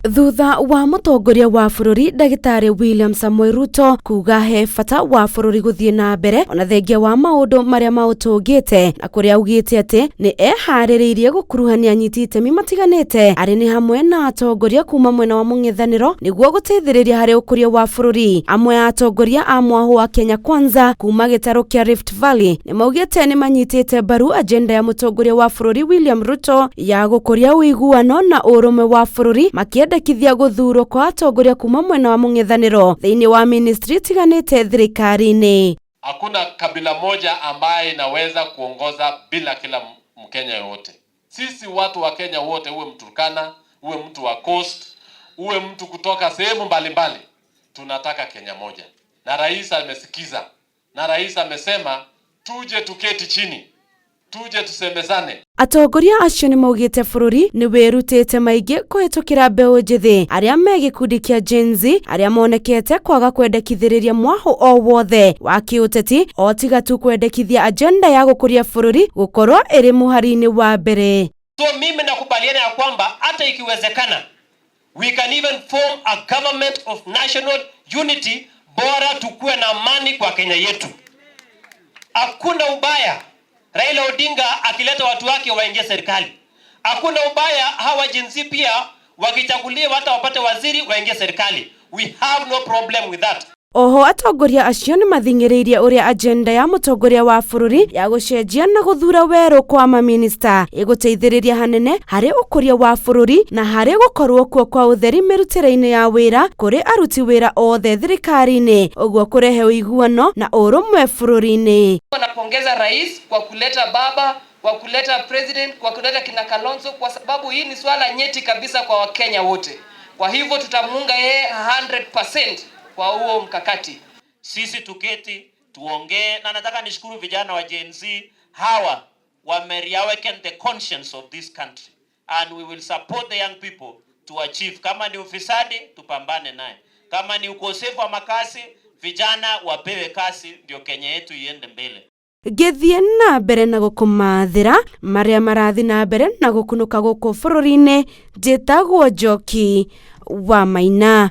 Thutha wa mũtongoria wa bũrũri Ndagĩtarĩ William Samoei Ruto kuga he bata wa bũrũri gũthiĩ na mbere ona thengia wa maũndũ marĩa maũtũngĩte na kũrĩa augĩte atĩ nĩ eharĩrĩirie gũkuruhania anyiti itemi matiganĩte arĩ nĩ hamwe na atongoria kuma mwena wa mũng'ethanĩro nĩguo gũteithĩrĩria harĩ ũkũria wa bũrũri. Amwe a atongoria a mwahũ wa Kenya Kwanza kuma gĩtarũ kĩa Rift Valley nĩ maugĩte nĩ manyitĩte mbaru agenda ya mũtongoria wa bũrũri William Ruto ya gũkũria ũiguano na ũrũmwe wa bũrũri makĩendekithia gũthurwo kwa atongoria kuma mwena wa mũng'ethanĩro thĩinĩ wa ministry itiganĩte thirikari-inĩ. Hakuna kabila moja ambaye inaweza kuongoza bila kila Mkenya yoyote. Sisi watu wa Kenya wote, uwe Mturkana, uwe mtu wa Coast, uwe mtu kutoka sehemu mbalimbali, tunataka Kenya moja. Na rais amesikiza, na rais amesema tuje tuketi chini, tuje tusemezane. Atongoria acio nĩ maugĩte bũrũri nĩ wĩrutĩte maingĩ kũhĩtũkĩra mbeũ njĩthĩ arĩa me gĩkundi kĩa Gen Z arĩa monekete kwaga kwendekithĩrĩria mwahũ o wothe wa kĩũteti o tiga tu kwendekithia agenda ya gũkũria bũrũri gũkorwo ĩrĩ mũhari-inĩ wa mbere. So mimi nakubaliana ya kwamba hata ikiwezekana we can even form a government of national unity, bora tukuwe na amani kwa Kenya yetu. Hakuna ubaya Raila Odinga akileta watu wake waingie serikali. Hakuna ubaya hawa Gen Z pia wakichaguliwa hata wapate waziri waingie serikali. We have no problem with that. Oho atongoria acio nĩ mathing'ĩrĩirie ũrĩa agenda ya mũtongoria wa bũrũri ya gũcenjia na gũthura werũ kwa maminista ĩgũteithĩrĩria hanene harĩ ũkũria wa bũrũri na harĩ gũkorwo kuo kwa ũtheri mĩrutĩre-inĩ ya wĩra kũrĩ aruti wĩra othe thirikari-inĩ ũguo kũrehe ũiguano na ũrũmwe bũrũri-inĩ. Napongeza rais kwa kuleta baba, kwa kuleta president, kwa kuleta kina Kalonzo, kwa sababu hii ni swala nyeti kabisa kwa Wakenya wote. Kwa hivyo tutamuunga yeye 100% kwa huo mkakati. Sisi tuketi tuongee, na nataka nishukuru vijana wa Gen Z hawa wame reawaken the conscience of this country and we will support the young people to achieve. Kama ni ufisadi tupambane naye, kama ni ukosefu wa makazi vijana wapewe kazi, ndio Kenya yetu iende mbele. Ngĩthiĩ na mbere na gũkũmathĩra marĩa marathiĩ na mbere na gũkunũka gũkũ bũrũri-inĩ, njĩtagwo Njoki wa Maina.